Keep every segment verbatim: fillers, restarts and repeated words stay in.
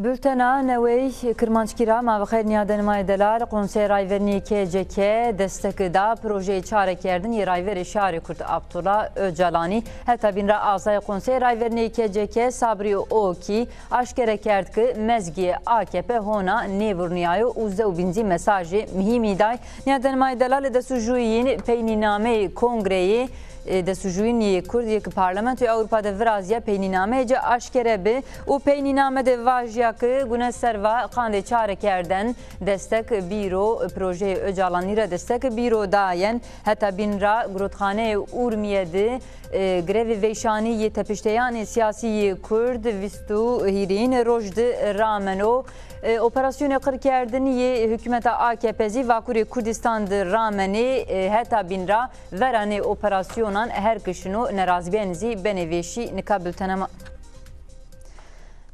Bultena newey Kirmanckî ra ma bi xeyr nîyadenê ma yê delal. Qonseyê Rayverînî K C K destek da projeyê çarekerdin yê Rayverê Şarê Kurd Abdullah Ocalanî. Heta bîn ra azayê Qonseyê Rayverînî K C K Sabrî Okî aşkere kerd ki mezgê A K P hona nêvurnîyayo û zewbîn zî mesajê muhîmî day. Nîyadenê ma yê delal, destûjûyîn peynînameyê kongreyê, e, destûjûyîn yê Kurd yê ki Parlamentoyê Ewropa de virazîya peynînameyê ci aşkere bi û peynîname de vajîya ki gune serva qandê çarekerden destek bîro, projeyê Ocalanî ra destek bîro dayen. Heta bîn ra girotxaneyê Urmîye de, e, grevê veyşanî yê tepişteyanê sîyasî yê Kurd vîst û hîrêyîne roj de rameno. E, operasyonê qirkerdinî yê hukûmeta A K P zî Vakurê Kurdîstan de ramenê. E, heta bîn ra vera nê operasyonan her ki şino nerazîbîyen zî benê vêşî. Nika bultena ma.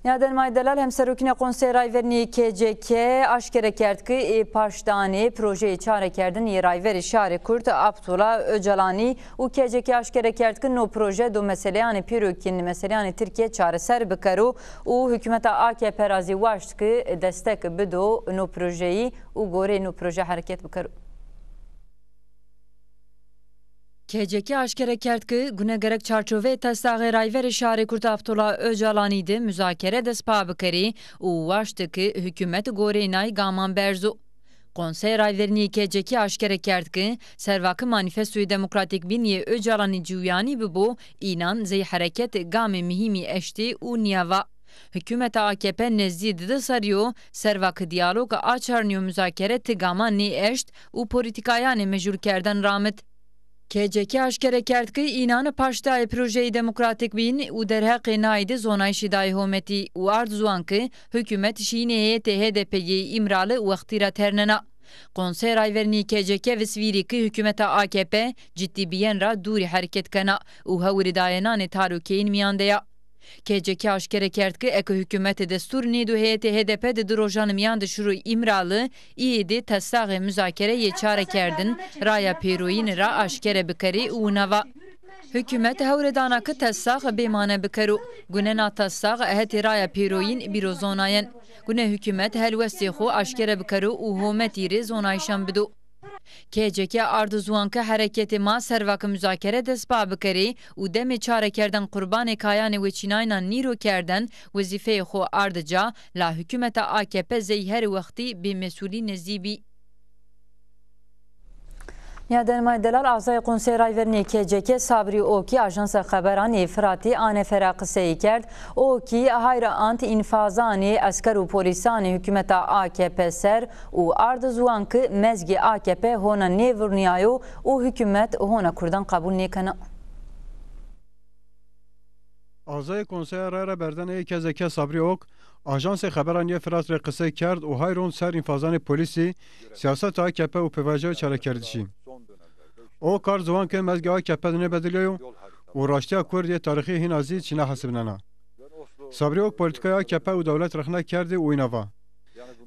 Nîyadenê ma yê delal, Hemserokîna Qonseyê Rayverînî K C K aşkere kerd ki ê paşdanê projeyê çarekerdin yê Rayverê Şarê Kurd Abdullah Ocalanî û K C K aşkere kerd ki no proje do meseleyanê pêro kîn, meseleyanê Tirkîye çareser bikero û hukûmeta A K P ra zî waşt ki destek bido no projeyî û goreyê no proje hereket bikero. K C K aşkere kerd ki gune gerek çarçoveyê testaxê Rayverê Şarê Kurd Abdullah Ocalanî de muzakere destpa bikerê û waşt ki hukûmet goreyê nay gaman berzo. Qonseyê Rayverînî K C K aşkere kerd ki serva ki manîfestoyê demokratîk bîn yê Ocalanî ciwîyanî bibo, înan zey hereket gamê muhîmî eştê û nîya va: Hukûmeta A K P nezdî di di serrî yo, serva ki dîyalog açarnîyo muzakere ti gaman nêeşt û polîtîkayanê mejûlkerden ramit. K C K aşkere kerd ki înan paştdayê projeyê demokratîk bîn û derheqê nay de zonayîşî dayê hometî û ard ziwan ki hukûmet şînê heyetê H D P yê Îmrali wextî ra ternena. Qonseyê Rayverînî K C K visvîrî ki hukûmeta A K P ciddî bîyen ra dûrî hereket kena û hewrîdayenanê talûkeyîn mîyan de ya. K C K aşkere kerd ki eke hukûmet destûr nêdo heyetê H D P di di rojan mîyan de şiro Îmrali, îyê dê testaxê muzakere yê çarekerdin raya pêroyîne ra aşkere bikerê û wina va: Hukûmet hewre dana ki testax bêmane bikero. Gune na testax hetê raya pêroyîn bîro zonayen. Gune hukûmet helwestê xo aşkere bikero û hometî rê zonayîşan bido. K C K ard ziwan ke hereketê ma serva ke muzakere destpa bikerê û demê çarekerden qurbanê kayanê weçînaynan nîro kerden, wezîfeyê xo arde ca, la hukûmeta A K P zey her wextî bêmesûlî nezdî bî. Nîyadenê ma yê delal, azayê Konseyê Rayverînê K C K Sabrî Okî Ajansa Xeberan ê Firatî ANF ra qisey kerd. Okî hay ra ant înfazanê esker û polîsanê hukûmeta A K P ser û ard ziwan ke mezgê A K P hona nêvurnîyayo û hukûmet hona kurdan qebûl nêkena. Azayê Konseya Rayraberdanê yê K Z K Sabrî Ok, Ajansê Xeberan yê Firat rê qisey kerd û hay rond ser înfazanê polîsî, sîyaseta A K P û pêvajoyê çarekerdişî. Ok ard ziwan ke mezgê A K P de nêbedilyayo û raştîya kurd yê tarîxî hîna zî çîna hesibnena. Sabrî Ok polîtîkaya A K P û dewlet rexne kerdî û îna va: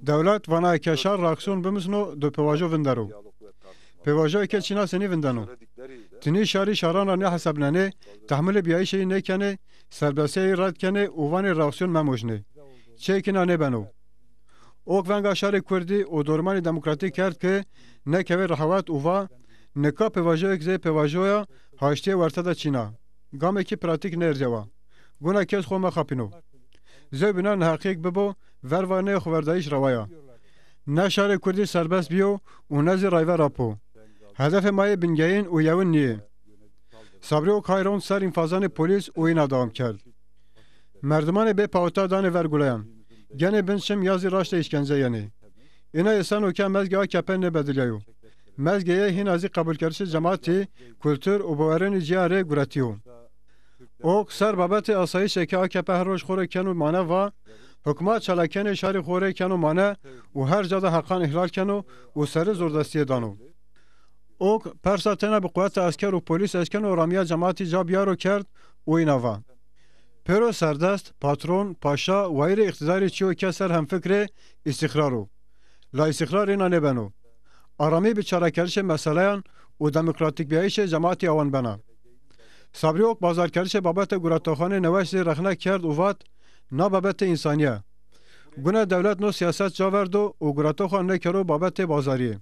Dewlet vana ke şar reaksîyon bimusno do pêvajo vindero. Pêvajoyê ke çîna senî vindeno? Tinî şarî şaran ra nêhesebnenê, tehmilê bîyayîşê yî nêkenê, serbestîya yî red kenê û vanê reaksîyon memojnê. Çîyêkî na nêbeno. Ok venga şarê kurdî û dormanê demokratîk kerd ke nêkewê rehawet û va: Nika pêvajoyêk zey pêvajoya haştîye werte de çîna. Gamêkî pratîk nêerzewa. Guna kes xo mexapîno. Zewbînan neheqîyêk bibo, verva nê xoverdayîş rewa ya. Ne şarê kurdî serbest bîyo û ne zî rayver apo. Hedefê ma yê bingeyîn û yewin nîyê. Sabrî Ok hay rond ser înfazanê polîs û îna dewam kerd: Merdimanê bê pawita danê ver guleyan. Genê bin çim ya zî raştê îşkence yenê. Îna îseno ke mezgê A K P nêbedilyayo. Mezgê yê hîna zî qebulkerdişê cematî, kultur û bawerênê cîya rê guretîyo. Ok ser babetê asayîşê ke A K P her roj xo rê keno mane va: Hukmat çalakenê şarî xo rê keno mane û her ca de heqan îhlal keno û serî zordestîye dano. Ok persa tena bi quweta esker û polîs eşkeno ramîya cematî ca bîyaro kerd û îna va: Pêro serdest, patron, paşa, wayîrê îqtîdarî çîyo ke ser hemfikr ê, îstîqrar o. La îstîqrar îna nêbeno. Aramî bi çarekerdişê meseleyan û demokratîkbîyayîşê cematî awan bena. Sabrî Ok bazarkerdişê babetê guretaxanê neweş zî rexne kerd û vat: Na babete însanî ya. Gune dewlet no sîyaset ca verdo û gurotoxan nêkero babetê bazarîye.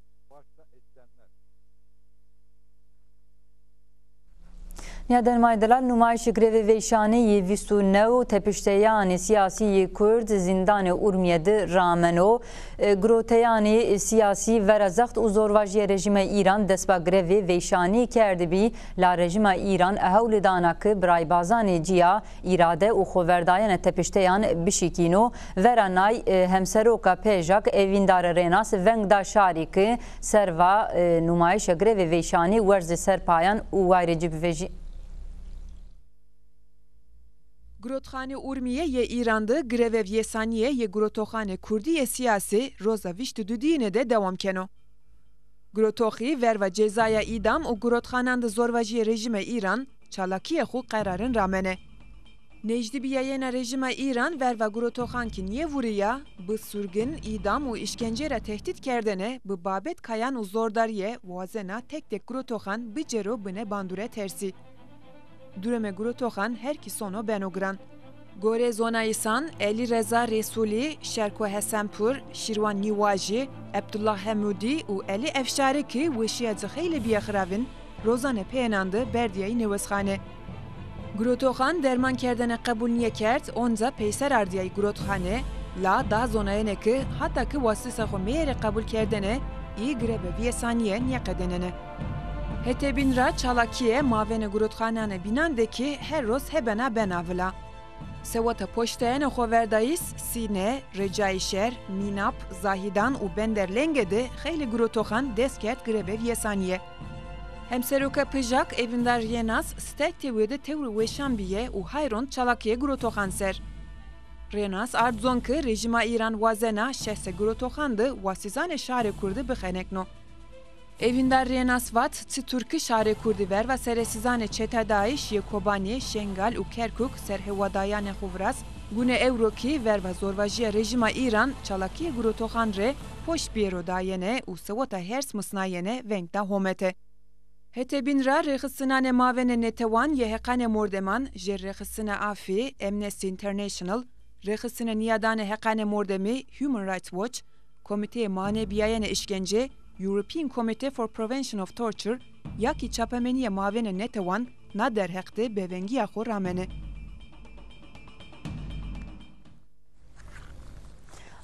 Nîyadermayê delal, numayîşê grevê veyşanî yê vîst û new tepişteyanê sîyasî yê Kurd zîndanê Urmîye de rameno. E, giroteyanê sîyasî vera zext û zorvajîya rejîma Îran destba grevê veyşanî kerdibî, la rejîma Îran hewlî dana ke biraybazanê ci ya îrade û xoverdayene tepişteyan bişikîno. Vera nay, e, Hemseroka Pejak Evîndare Rênas veng da şarî ke serva, e, numayîşa grevê veyşanî werzê serpayan û wayirê ci bivejî. Girotxanê Urmîye yê Îran de greve vêsanîye yê girotoxanê kurdî yê sîyasî roza vîst û dudîne de dewam keno. Girotoxî verva cezaya îdam û girotxanan de zorvajîyê rejîma Îran çalakîyê xo qerarin ramene. Nêjdîbîyayena rejîma Îran verva girotoxan ke nêvurîya, bi surgin, îdam û îşkence ra tehdît kerdene, bi babet kayan û zordarîye wazena tek tek girotoxan bicero bine bandure tersî. Durumê girotoxan her kî sono beno giran. Gorê zonayîsan, Elî Reza Resûlî, Şerko Hesenpur, Şîrwan Nîwajî, Ebdullah Hemûdî û Elî Efşarî ke weşîya ci xeylê bîye xiravin, rozanê peyênan de berdîyayî newesxane. Girotoxan derman kerdene qebul nîyekerd, onca peyser ardîyayî girotxane, la da zonayene ke hata ke wasitê xo meyerê qebul kerdene, î greve vêsanîye nêqedenene. Hetê bîn ra çalakîye mavênê girotxananê bînan de kî her roz hebena bena vila. Seweta poştayene xoverdayîs, Sîne, Recayîşer, Mînap, Zahîdan û Benderlenge de xeylê girotoxan dest kerd greve vêsanîye. Hemseroka Pijak Evîndar Rênas sterk tewrê de tewr weşan bîye û hay rond çalakîye girotoxan ser. Rênas ard zon ke rejîma Îran wazena şehsê girotoxan de wasîzanê şarê kurdî bixenekno. Evîndar Rênas vat, çitur ke şarê kurdî verva seresîzanê çeta DAIŞ yê Kobanê, Şengal û Kerkuk serhewadayane xo viraz, gune ewro kî verva zorvajîya rejîma Îran çalakîyê girotoxan rê poşt bêro dayene û seweta hers misnayene veng da homete. Hetê bîn ra rêxistinanê mavênê nêtewan yê heqanê mordeman, jêrrêxistina Afî, Amnesty International, rêxistinê nîyadanê heqanê mordemî, Human Rights Watch, Komîteyê Manebîyayene Îşkence, European Committee for Prevention of Torture, ya kî çapemenîyê mavênê nêtewan na derheq de bêvengîya xo ramene.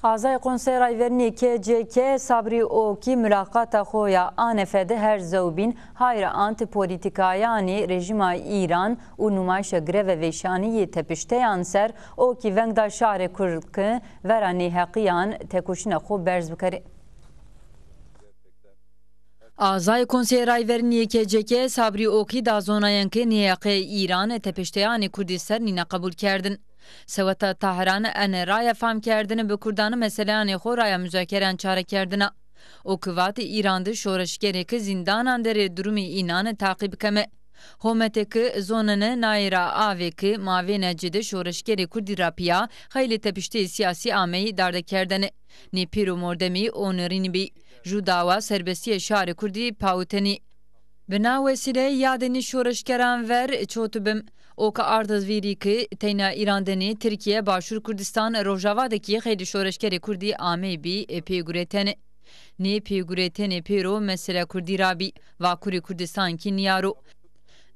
Azayê Konseyê Rayverinî K C K Sabrî Okî mulaqata xo ya anefe de her zewbîn hayra ant polîtîkayanê rejîma Îran û numayîşa greve vêşanî yê tepişteyan ser. Okî veng da şarê Kurd ke vera nêheqîyan tekoşîna xo berz bikerê. Azayê Konseyê Rayverinî yê K C K Sabrî Okî da zonayene ke nêheqîyê Îran tepişteyanê kurdî ser nîna qebul kerdin. Seweta Tahran ene raya fam kerdine bi kurdan meseleyanê xo raya muzakereyan çare kerdina. O kî vat, Îran de şoreşgerê ke zîndanan der ê durumê înan taqîb keme. Homete ke zonene nayê ra avê ke mavêna ci de şoreşgerê kurdî ra pîya xeylê tepişteyê sîyasî ameyî dardekerdene. Nê pêro mordemî o nêrîn bî. Ju dawa serbestîyê şarê kurdî pawitenî. Bi na wesîle yadê nê şoreşgeran ver çotî bim. O ke arda vîrî ke teyna Îran de nê, Tirkîye, Başûr Kurdistan, Rojava de kî xeylê şoreşgerê kurdî ameybî pêguretene. Nê pêguretenê pêro meseleya kurdî ra bî. Vakurê Kurdistan kî nîya ro.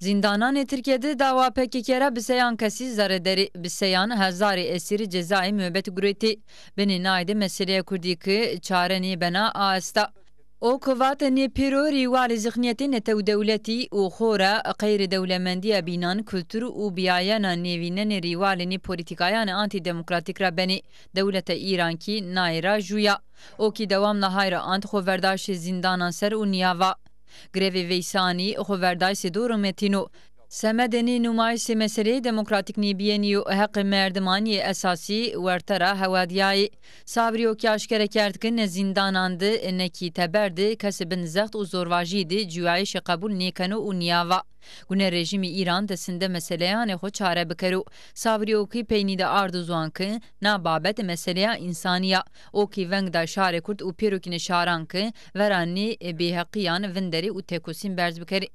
Zîndananê Tirkîye de dawa P K K ra bi seyan kesî zerre der ê, bi seyan hezarê esîrî cezayê muebet guretê. Binê nay de meseleya kurdî ke çare nêbena a esta. O ke vatê nê pêro rîwalê zixnîyetê netewdewletî û xora qeyrê dewlemendîya bînan, kultur û bîyayena nêvînenê rîwalê nê polîtîkayanê antîdemokratîk ra benê. Dewleta Îran kî nayê ra jû ya. O kî dewam na hay ra ant xoverdaşê zîndanan ser û nîya va, Grevê veysanî xoverdaysê dor û metîn o. Semedê nê numayîsê meseleyê demokratîk nêbîyenî yo, heqê merdiman yê esasî werte ra hewadîyayê. Sabrî Okî aşkere kerd ke ne zîndanan de ne kî teber de kesê bin zext û zorvajî de cuyayîşê qebul nêkeno û nîya va, Gune rejîmê Îran desinde meseleyanê xo çare bikero. Sabrî Okî peynî de ardo ziwan ke na babet meseleya însanî ya. O kî veng da şarê kurd û pêro kî nê şaran ke vera nê bêheqîyan vinderê û têkosîn berz bikerê.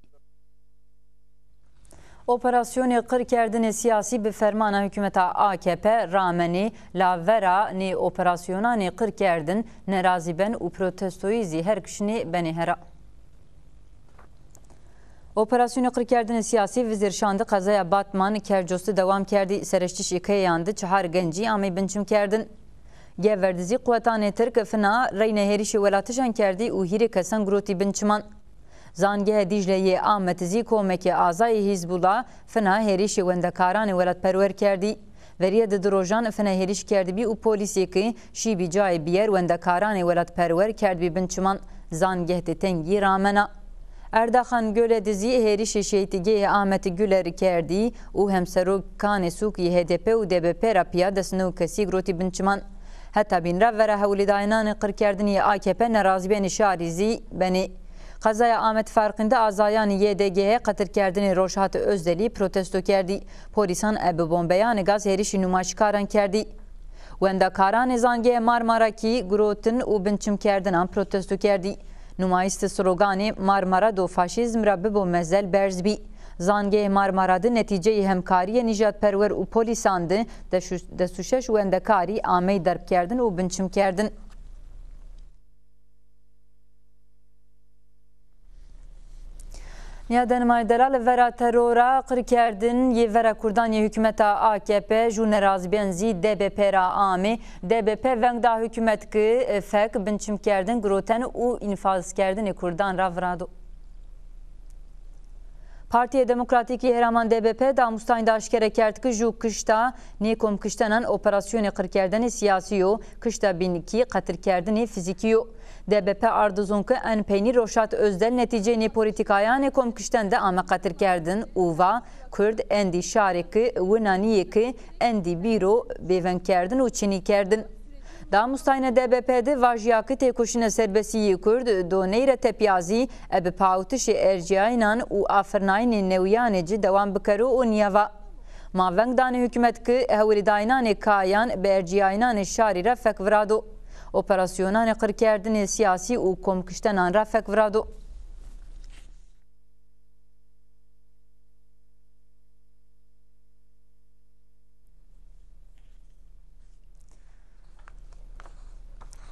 Operasyonê qirkerdinê siyasî bi fermana hukûmeta A K P ramenê, la vera nê operasyonanê qirkerdin nerazîben û protestoyî zî her kişinê benê hera. Operasyonê qirkerdinê siyasî vizêr şan di qezaya Batman Kercos di dewam kerdî. Sereştişê keyan di çihar gencî amey binçimkerdin. Gever di zî quwetanê Tirk fina reyna hêrişê welatijan kerdî û hîrê kesan girotî bin çiman. Zangehê Dîcle yê Amed zî komekê azayê Hîzbûla fina hêrişê wendekaranê welatperwer kerdî. Verîye di di rojan fina hêrîş kerdibî û polîsêkî şîbî cayê bîyer wendekaranê welatperwer kerdbî bin çiman. Zangeh di tengî ramena. Erdaxan Gule di zî hêrişê şehîtîgehê Ahmet Güler kerdî û hemserokanê sûk yê H D P û D B P ra pîya des new kesî girotî bin çiman. Heta bîn ra vera hewlîdayînanê qirkerdinî yê A K P nerazîbenê şarî zî benê. Qezaya Amed Farqîn de azayanê Y D G H qetilkerdinê Rojhat Ozdelî protesto kerdî. Polîsan ebe bombeyanê gaz hêrişî nûmaşkaran kerdî. Wendekaranê Zangehê Marmara kî girotin û binçimkerdinan protesto kerdî. Nûmayîş de sloganê Marmara do faşîzm ra bibo mezel berz bî. Zangehê Marmara de netîceyê hemkarîyê nîjadperwer û polîsan de des û şeş wendekarî amey derbkerdin û binçimkerdin. Nîyadenimay delal, vera terora, qirkerdin yê vera kurdan yê hukûmeta A K P, jû nerazîben zî D B P ra amê. D B P veng da hukûmet ki fek binçimkerdin, giroten û înfazkerdinê kurdan ra virado. Partîya Demokratîk yê Heraman D B P damustayîn de aşkere kerd ki jû kişta nê komkiştenan operasyonê qirkerdenê siyasî yo, kişta bîn kî qetilkerdinê fîzîkî yo. D B P ardo zon ke en peynî Roşat Ozdel netîceyê nê polîtîkayanê komkişten de ame qetilkerdin û va, Kurd endî şarê ke wina nîyê ke endî bîro bêvengkerdin û çinî kerdin. Damustayîna D B P de vajîya ke têkoşîna serbestî yê Kurd do ney ra tepîya zî ebe pawitişê ercîyayînan û afirnayînê newîyanê ci dewam bikero û nîya va, Ma veng danê hukûmet ke hewlîdayînanê kayan bi ercîyayînanê şarî ra fek virado. Operasyonanê qirkerdinê siyasî û komkiştenan ra fek virado.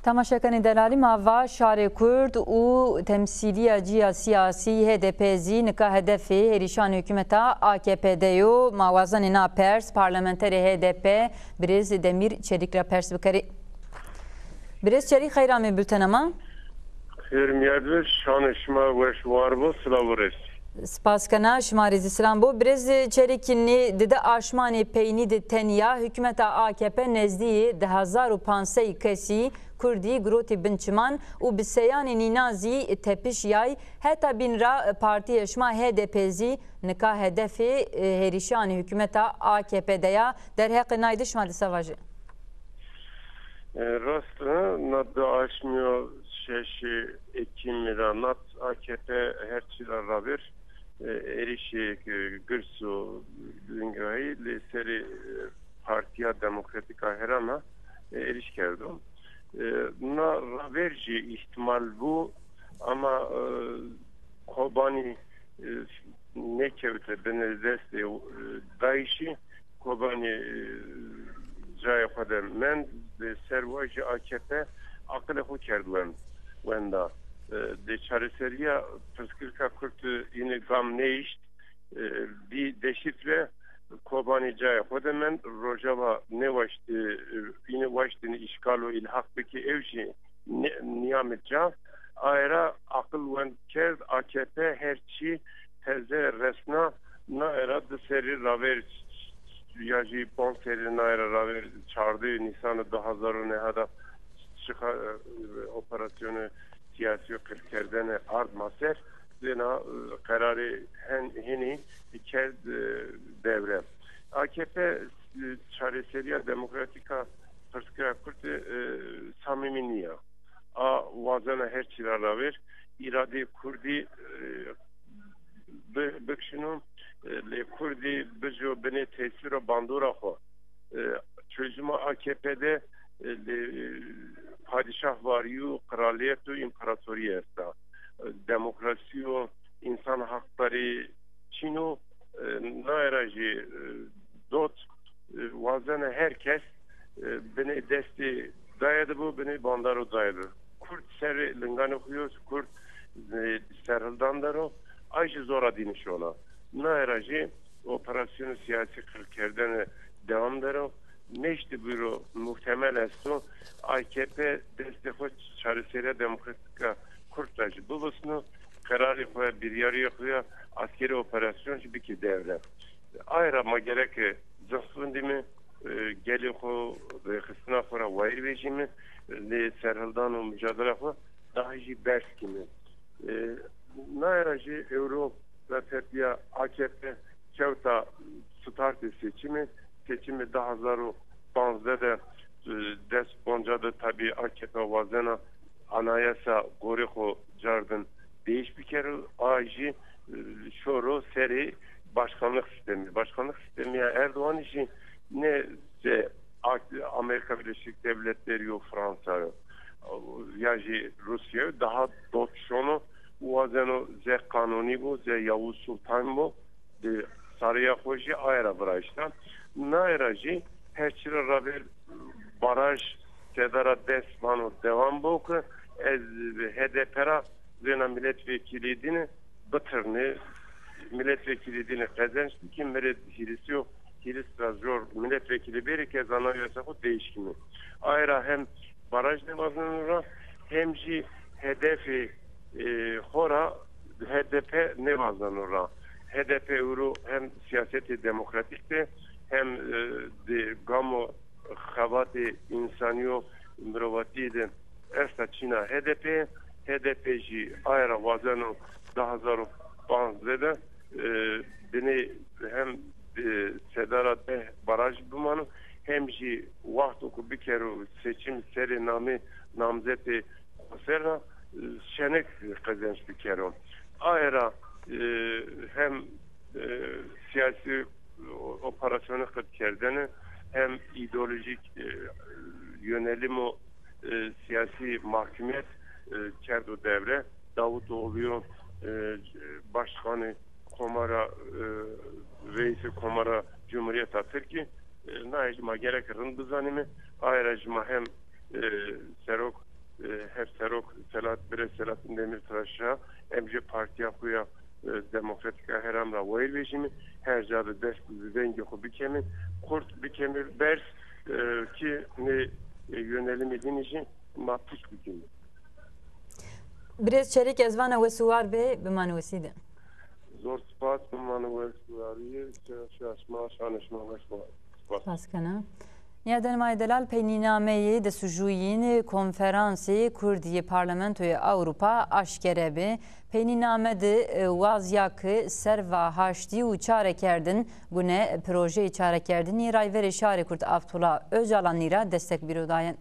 Temaşekenê delalî, ma va şarê Kurd û temsîlîya ci ya siyasî H D P zî nika hedefê hêrîşanê hukûmeta A K P de yo. Ma wazenê na pers parlamenterê H D P birêz Demîr Çelîk ra pers bikerê. Birêz Çelîk, xeyr amê bultena ma. Xêr mîyad be, şanê şima weş war bo, silav û rêz. Spas kena, şima rê zî silam bo. Birêz Çelîk, nê di di aşmanê peynî de tenya hukûmeta A K P nezdîyê di hezar û panc sey kesî kurdî girotî bin çiman û bi seyanê nînan zî tepiş yay. Heta bîn ra partîya şima H D P zî nika hedefê, e, hêrîşanê hukûmeta A K P de ya. Derheqê nay de şima dîsa vajê. E, rast e, na di aşmî yo, şeşê Ekîmî ra nat A K P her çî ra ravêr, e, êrîşê, e, girs û bingehî lê serê, e, Partîya Demokratîk a Herêma, e, êrîş kerdo. E, na ravêr jî îhtîmal bû, ama, e, Kobanî, e, nêkewte binê destê, e, DAIŞî. Kobanî, e, cayê xo de mend, bi ser wa jî A K P aqilê xo kerd wend, wenda. E, de çareserîya pirsgirêka Kurd, e, înî gam nêişt, e, bî deşîfre, Kobanî cayê xo de mend, Rojava nêwaştî, e, înî waştînî îşgal û îlhaq bikî, ew jî nê-, nîyamê ca. Aye ra aqil wend kerd, A K P her çî teze resna, naye ra di serrî ravêr ya jî ponc serrî naye ra ravêr çardeh Nîsanê di hezar û nehê de çiqa, e, operasyonê siyasî û qirkerdene ard ma ser, zêna, e, qerarê hen-, hinî kerd, e, dewre. A K P, e, çareserîya demokratîk a pirsgirêka Kurd de, e, samîmî nîya. A wazena her çî ra ravêr îradeyê Kurdî, e, bi-, bikişîno, e, lê Kurdî bijo binê tesîr û bandora xo. E, çözüma A K P de, e, lê, e, padîşahvarî û qiralîyet û împaratorîye esta. E, demokrasî û însan haqdarî çin o, e, Cayê de bo, binê bandar û cayê de. Kurd serê linganê xo yo, Kurd, e, serhildan der o, ay jî zora dînî şona. Naye ra jî operasyonê siyasî qirkerdene dewam der o. Nêştî bîro, muhtemel esto A K P destê xo çareseriya demokratîk a Kurd ra jî bivisno, qerarê xo ya, biryarîyê xo ya askerî operasyon jî bikê dewre. Aye ra ma gereke cix vindîme, e, gelê xo, rêxistina xo ra wayîr vejîme, lê serhildan û mucadela xo daha jî berz kîme. E, naye ra jî ewro ra tepîya A K P kewta startê seçîme. Seçîmê di hezar û panzdeh de, e, des ponca de tabî A K P wazena anayasa gorê xo cardin değiş bikero. A jî, e, şoro serê başkanlık sistemi. Başkanlık sistemi ya Erdoğanî jî ne ze A-, Amerika Birleşik Devletleri yo, Fransa yo, ya jî Rusya yo, daha dot şono, wazeno ze kanunî bo, ze Yavuz Sultan bo, di sarıya xo jî aye ra viraşta. Naye ra jî her çi ra raver baraj sedara des vano dewam bo ki ez H D P ra zêna milletvekilî dîne bitirne, milletvekilî dîne qezenç bikî, mi rê hîrisî yo, hîris ra zor milletvekilî bêrê ke ez anayasa xo değişkîme. Aye ra hem baraj nêvazeno ra, hem jî hedefê, e, xo ra H D P nêvazeno ra. H D P ewro hem siyasetê demokratîk de hem, e, di gamo xebatê însanî û mirovatîye de esta çîna H D P. H D P jî aye ra wazeno di hezar û panzdeh de, e, binê hem, e, sedara deh baraj bimano, hem jî wexto ku bikero seçim serê namê namzetê xo ser ra, e, şenik qezenç bikero. Aye ra, e, hem, e, siyasî operasyonî qirkerdene hem îdeolojîk, e, yönelim û, e, siyasî mahkûmîyet, e, kerdo dewre. Davutoğlu yo, e, başkanê Komara, e, reîsê Komara Cumhuriyeta Tirkî, e, naye jî ma gerek rind bizanîme. Aye ra jî ma hem, e, serok, e, hevserok Selahat-, Birêz Selahattin Demirtaş ra, hem jî partîya xo ya, e, Demokratîka Herêm ra wayîr vejîme. Her ca de dest bi vengê xo bikeme, Kurd bikeme berz, e, ki nê, e, yönelimê dînî jî ma pûç bikîme. Birêz Çelîk, ez vana wes û war bê, bimane wesî de. Zor spas, bimane wes û warî, şa-, şa-, şima, şanê şima weş bo. Spas. Spas kena. Nîyadenê ma yê delal, peynînameyê destujûyîn Konferansê Kurd yê Parlamentoyê Ewropa aşkere bi. Peynîname de, e, waz ya ki serva haştî û çarekerdin gune projeyê çarekerdinî Rayverê Şarê Kurd Abdullah Ocalanî ra destek bîro dayen.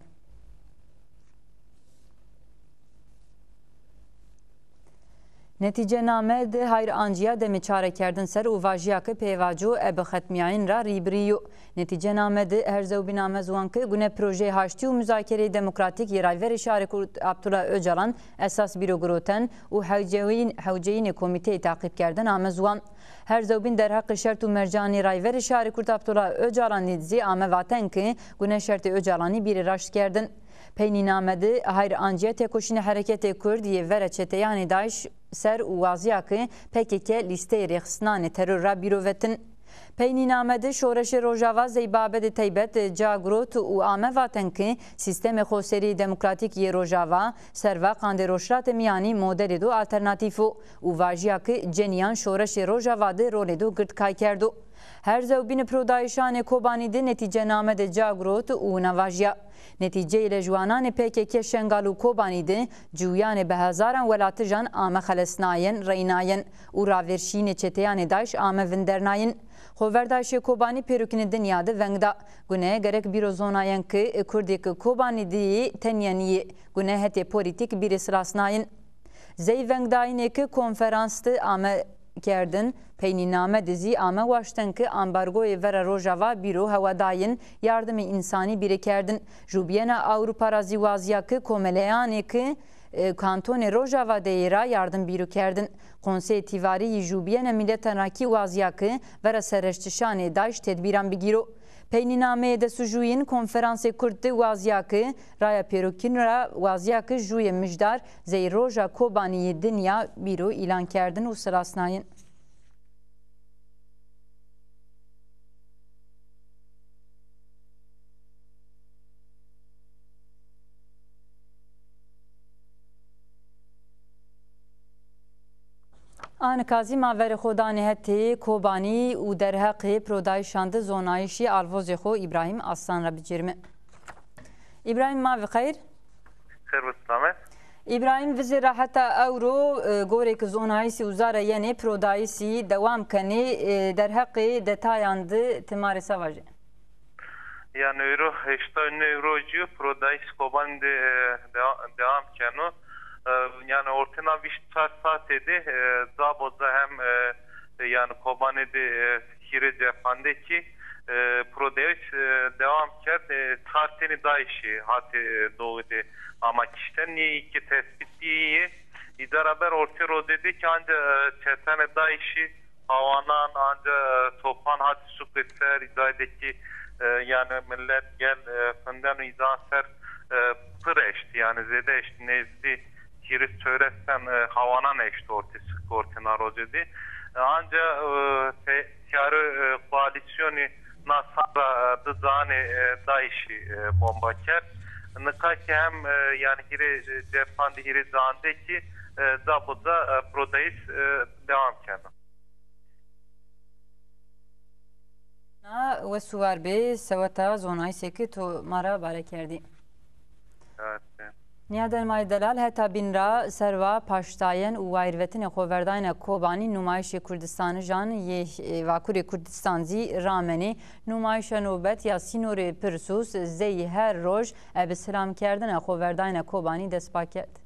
Netîcename de Hayr Ancîya demê çarekerdin ser û vajîya ke pêvajo ebe xetmîyayîn ra rîbirî yo. Netîcename de Herzewbîn ame ziwan ke gune projeyê haştî û muzakereyê demokratîk yê Rayverê Şarê Kurd Abdullah Ocalan esas bîro giroten û hewceyîn-, hewceyînê komîteyê taqîbkerdin ame ziwan. Herzewbîn derheqê şert û mercanê Rayverê Şarê Kurd Abdullah Ocalanî zî ame vaten ke gune şertê Ocalanî bîrê raşt kerdin. Peynîname de Hayr Ancîya têkoşînê hereketê Kurd yê vera çeteyanê DAIŞ ser û wazîya ke P K K lîsteyê rêxistinanê teror ra bîro vetin. Peynîname de Şoreşê Rojava zey babedê teybet ca girot û ame vaten ke sîstemê xoserî demokratîk yê Rojava serva qandê Rojhilatê Mîyanî modelê do alternatîf o û vajîya ke cenîyan Şoreşê Rojava de rolê do gird kay kerdo. Herzewbînê pirodayîşanê Kobanî de netîcename de ca girot û wina vajîya: Netîceyê lejwananê P K K Şengal û Kobanî de ciwîyanê bi hezaran welatijan ame xelesnayen, reynayen û ravêrşîyînê çeteyanê DAIŞ ame vindernayin. Xoverdayîşê Kobanî pêrokînê dinya de veng da. Gune gerek bîro zonayen ke kurdê ke Kobanî de yê tenya nîyê. Gune hetê polîtîk bîrê silasnayin. Zey vengdayînê ke konferans de ame kerdin, peynîname de zî ame waşten ke ambargoyê vera Rojava bîro hewadayîn, yardimê însanî bîrê kerdin. Jûbîyena Ewropa ra zî wazîya ke komeleyanê ke, e, kantonê Rojava de yê ra yardim bîro kerdin. Konseyê Tîvarî yê Jûbîyena Mîletan ra kî wazîya ke vera serreştişanê DAIŞ tedbîran bigîro. Peynînameyê destûjûyîn Konferansê Kurd de waziya ke raya pêrokîn ra waziya ke jûyê mijdar zey roja Kobanî yê dinya bîro îlan kerdin û silasnayin. Anika zî ma verê xo danê hetê Kobanî û derheqê pirodayîşan de zonayîşî alvozê xo Îbrahîm Aslan ra bicêrime. Îbrahîm, ma ve xeyr. Xeyr ve selamet. Îbrahîm, vizêr ra heta ewro, e, gorê ke zonayîsî uza ra yenê, pirodayîsî dewam kenê, e, derheqê detayan de ti ma rê se vajê? Yanî ewro heştay new rojî yo, pirodayîs Kobanî de, e, dewa-, dewam keno. E, yanî ortêna vîst çar saetê de, e, ca bo ca hem, e, e, yanî Kobanî de, e, hîrê cephandekî, e, pirodayîs, e, dewam kerd. E, çar tenî DAIŞî hatê, e, doğî de ama kişten, nîyê ke tespît bîyê yê. Îdara ber ortê rojê de kî anca, e, çetenê DAIŞî hawanan, anca, e, topan hatî sûkê ser, îdayê de kî, e, yanî milet gel, e, findeno îdan ser, e, pir eşt, yanî zêde eşt, nezdî hîris çewres ten, e, hawanan eşt ortê, ortêna rojê de. E, anca, e, te-, tîyarê, e, koalîsyonî na serra, e, di canê, e, DAIŞî, e, bomba kerd. Nika kî hem, e, yanî hîrê, e, cephan de hîrê candê kî, e, ca bo ca, e, pirodayîs, e, dewam keno. Na wes û war bê seweta zonayîsê ke to ma ra bare kerdî. Evet. Nîyadermayê delal, heta bîn ra serva paştayên û wayîrvetinê xoverdayene Kobanî nûmayîşê Kurdistanijan yê, e, Vakurê Kurdistan zî ramenê. Nûmayîşa nobet ya Sînorê Pirsûs zey her roj ebe silamkerdene xoverdayene Kobanî dest pa kerd.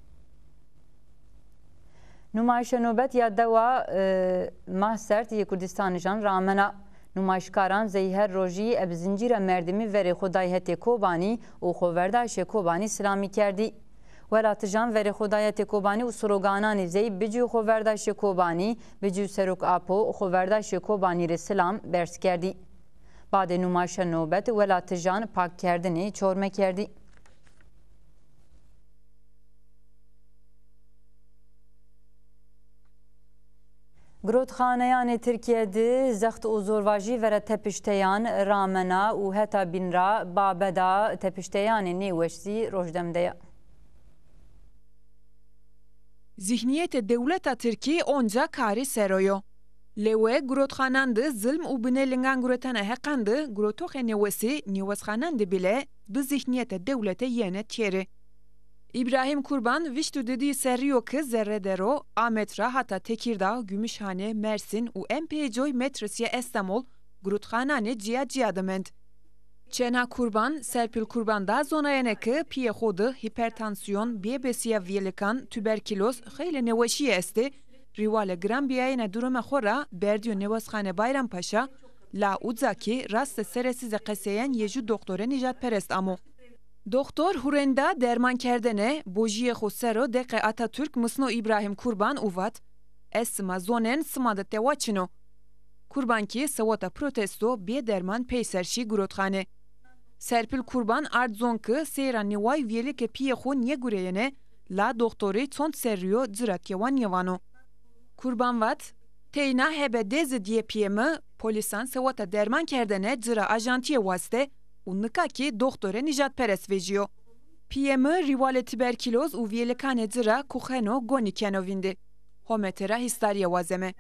Nûmayîşa nobet ya dewa, e, Mahsert yê Kurdistanijan ramena. Nûmayîşkaran zey her rojî ebe zincîra merdimî verê xo day hetê Kobanî û xoverdayîşê Kobanî silamî kerdî. Welatijan verê xo day hetê Kobanî û slogananê zey bicû xoverdayîşê Kobanî, bicû Serok Apo, xoverdayîşê Kobanî rê silam berz kerdî. Badê nûmayîşa nobet welatijan pakkerdinê çorme kerdî. Girotxaneyanê Tirkîye de zext û zorvajî vera tepişteyan ramena û heta bîn ra babeda tepişteyanê nêweş zî rojnam de ya. Zîhnîyetê dewleta tirkî onca karî ser o yo. Lewê girotxanan de zilm û binê lingan guretena heqan de girotoxê nêwesî nêwesxanan de bîle bi zîhnîyetê dewlete yenê têrî. Îbrahîm Kurban vîst û didî serrî yo ke zerre der o, Amed ra hata Tekîrdağ, Gümüşhane, Mersîn û en pê coy metrisîya Estemol girotxananê cîya-cîya de mend. Çêna Kurban, Serpîl Kurban da zonayene ke pîyê xo de hîpertansiyon, bêbesîya vîyelikan, tuberkîloz, xeylê nêweşîye estê, rîwalê giranbîyayene durumê xo ra berdîyo nêwesxane Bayrampaşa, la uca kî rastê seresîzê qeseyan yê jû doxtorê nîjadperest amo. Doxtor hurênda derman kerdene, bojîyê xo ser o deqê Atatürk misno Îbrahîm Kurban û vat, ez sima zonên, sima de tewa çin o. Kurban kî seweta protesto bê derman peyser şî girotxane. Serpîl Kurban ard zon ke sey ra nîway vîyelikê pîyê xo nêgureyêne, la doxtorî çond serrî yo ci ra têwa nêvano. Kurban vat, teyna hebe dê zî dîyê pîyê mi, polîsan seweta derman kerdene ci ra ajantîye waste û nika kî doxtorê nîjadperest vejîyo. Pîyê mi rîwalê tuberkîloz û vîyelikanê ci ra kuxeno gonî keno vîndî. Home tera hîsdarîye wazeme.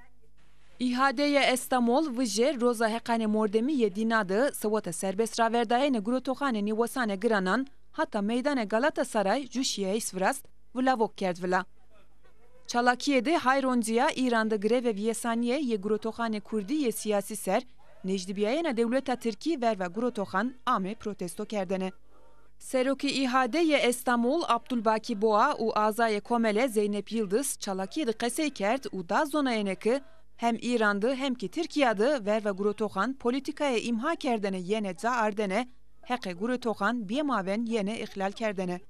Îhadeyê Estemol vijê Roza Heqanê Mordemî yê dîna de seweta serbestraverdayene girotoxanê nêwesanê giranan hata meydanê Galatasaray jû şîyayîs virast, vilavok kerd vila. Çalakîye de hayroncîya Îran de grevê vîyesanîye yê girotoxanê kurdî yê sîyasî ser, nêjdîbîyayena dewleta tirkî verva girotoxan ame protesto kerdene. Serokê Îhadeyê Estemol Abdulbakî Boğa û azayê komele Zeynep Yildiz çalakîye de qesey kerd û da zonayene ke hem Îran de hem kî Tirkîya de verva girotoxan polîtîkayê îmha kerdene yenê ca ardene, heqê girotoxan bêmaven yenê îxlal kerdene.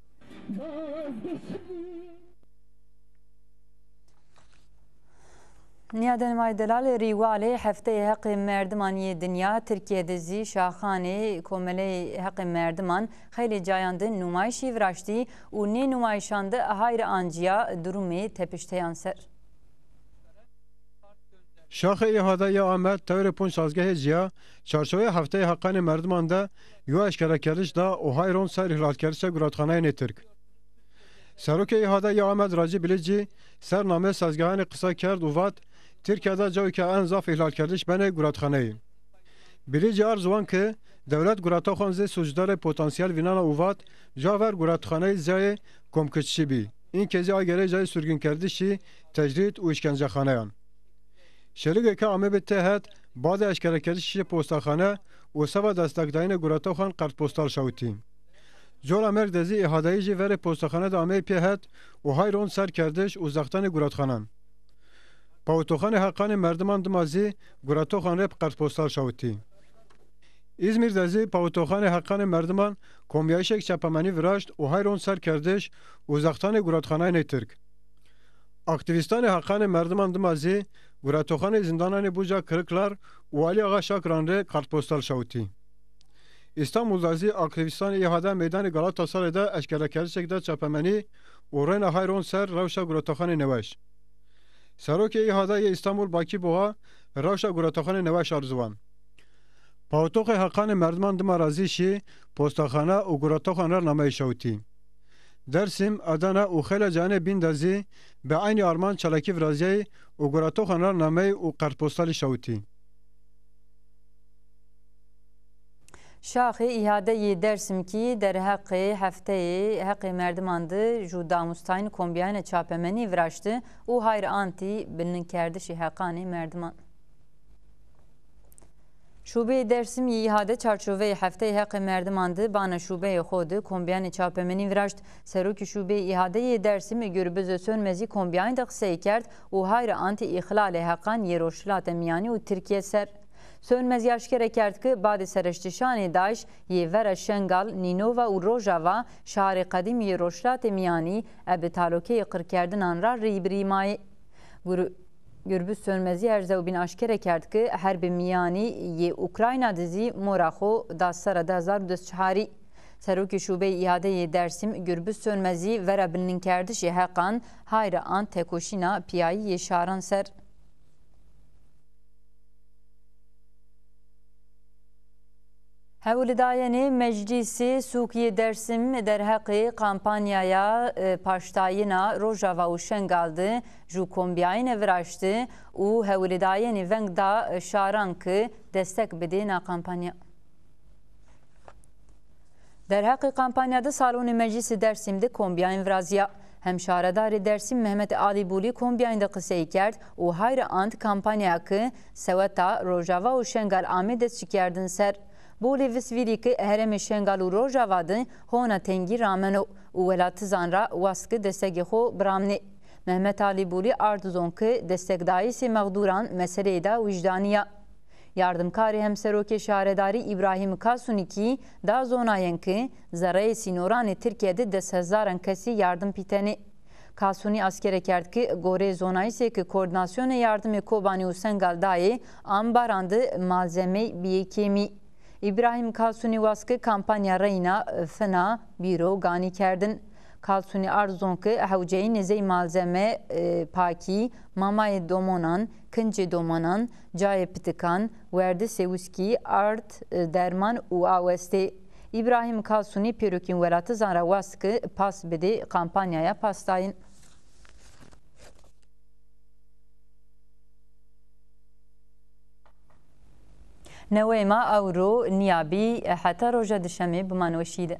Nîyadenê ma yê delalê, rîwalê Hefteyê Heqê Merdiman yê Dinya, Tirkîye de zî şaxanê Komeleyê Heqê Merdiman xeylê cayan de nûmayîşî viraştî û nê nûmayîşan de hayr ancîya durumê tepişteyan ser. Şaxê Îhade ya Amed tewrê ponc sazgehê cîya, çarçoweyê Hefteyê Heqanê Merdiman de yo eşkerekerdiş da û hay rond ser îhlalkerdişê guratxaneyênê Tirk. Serokê Îhade ya Amed Racî Bilicî ser nameyê sazgehanê qisa kerd û vat, Tirkîya de cawêka en zaf îhlalkerdiş benê guratxaneyî. Bilicî ard ziwan ke dewlet guratoxan zê sucdarê potansîyel vînena û vat, ca ver guratoxaneyî cayê komkirçişî bî. Înke zî a gerê cayê surgunkerdişî, tecrîd û îşkencexaneyan. Şêligê ke amebê têhet, badê eşkerekerdişî şî postaxane û seba destekdayînê guratoxan kartpostal şawitî. Cola merg de zî Îhadeyî jî verê postaxane de ameyî pêhet û hay rond ser kerdiş û zextanê guratxanan. Pawitoxanê Heqanê Merdiman dima zî guratoxan rê kartpostal şawitî. Îzmîr de zî Pawitoxanê Heqanê Merdiman kombîyayîşêk çapemenî viraşt û hay rond ser kerdiş û zextanê guratxanayênê Tirk. Aktîvîstanê heqanê merdiman dima zî guratoxanê zîndananê Buca Kiriklar û Alî Axa Şakran rê kartpostal şawitî. Îstanbul de zî aktîvîstanê Îhade meydanê Galatasarayê de eşkerekerdişêk da çapemenî û reyna hay rond ser rewşa guratoxanê nêweş. Serokê Îhade yê Îstanbul Bakî Boğa rewşa guratoxanê nêweş ard ziwan. Pawitoxê heqanê merdiman dima ra zî şî postaxane û guratoxan ra nameyê şawitî. Dêrsim, Adana û xeylê cayanê bîn de zî bi eynî armanc çalakî virazîyayî û guratoxan ra nameyî û kartpostalî şawitî. Şaxê Îhade yê Dêrsim kî derheqê hefteyê heqê merdiman de ju damustayîn kombîyayene çapemenî viraşti û hayr antî bininkerdişê heqanê merdiman. Şubeyê Dêrsim yê Îhade çarçoveyê Hefteyê Heqê Merdiman de bana şubeyê xo de kombîyanê çapemenî viraşt. Serokê Şubeyê Îhade yê Dêrsim Gürbüz Sönmezî kombîyayîn de qisey kerd û hayr antî îxlalê heqan yê Rojhilate Mîyanî û Tirkîye ser. Sönmezî aşkere kerd ke badê sereştişanê DAIŞ yê vera Şengal, Nînova û Rojava şarê qedîm yê Rojhilatê Mîyanî ebe talokeyê qirkerdinan ra rî bi rî mayê. Gür-, Gürbüz Sönmezî erzewbîn aşkere kerd ke herbê mîyanî yê Ukrayna de zî mora xo da sera di hezar û des çarî. Serokê Şubeyê Îhade yê Dêrsim Gürbüz Sönmezî vera bininkerdişê heqan hayra an tekoşîna pîyayî yê şaran ser. Hewlidayene Meclîsê Sûk yê Dêrsim derheqê kampanyaya, e, paştdayîna Rojava û Şengal de ju kombîyayene viraşti û hewlidayene veng da, e, şaran ke destek bidê na kampanya. Derheqê kampanya de Salonê Meclîsê Dêrsim de kombîyayên virazîya. Hem şaredarê Dêrsim Mehmet Alî Bulî kombîyayên de qisey kerd û hayra ant kampanyaya ke seweta Rojava û Şengal amê destçikerdin ser. Bulî vist vîrî ke herêmê Şengal û Rojava de hona tengî rameno û welatizan ra wast ke destegê xo biramnê. Mehmet Alî Bulî ard zon ke destekdayîsê mexdûran meseleyê da wijdanî ya. Yardimkarê Hemserokê Şaredarî Îbrahîm Kasunî kî da zonayên ke zereyê sînoranê Tirkîye de des hezaran kesî yardim pîtenê. Kasunî askere kerd ke goreyê zonayîsê ke Koordînasyonê Yardimê Kobanî û Sengal dayê, ambaran de malzemey bîyê kêmî. Îbrahîm Kasunî wast ke kampanya reyna fina bîro ganî kerdin. Kasunî ard zon ke hewceyînê zey malzeme, e, pakî, mamayê domonan, kincê domanan, cayê pitikan, werdisê wiskî, ard, e, derman û aw estê. Îbrahîm Kasunî pêrokîn welatizan ra wast ke pas bidê kampanyaya pasdayîn. Neweyê ma ewro nîya bî, heta roja dişemê biman weşî de.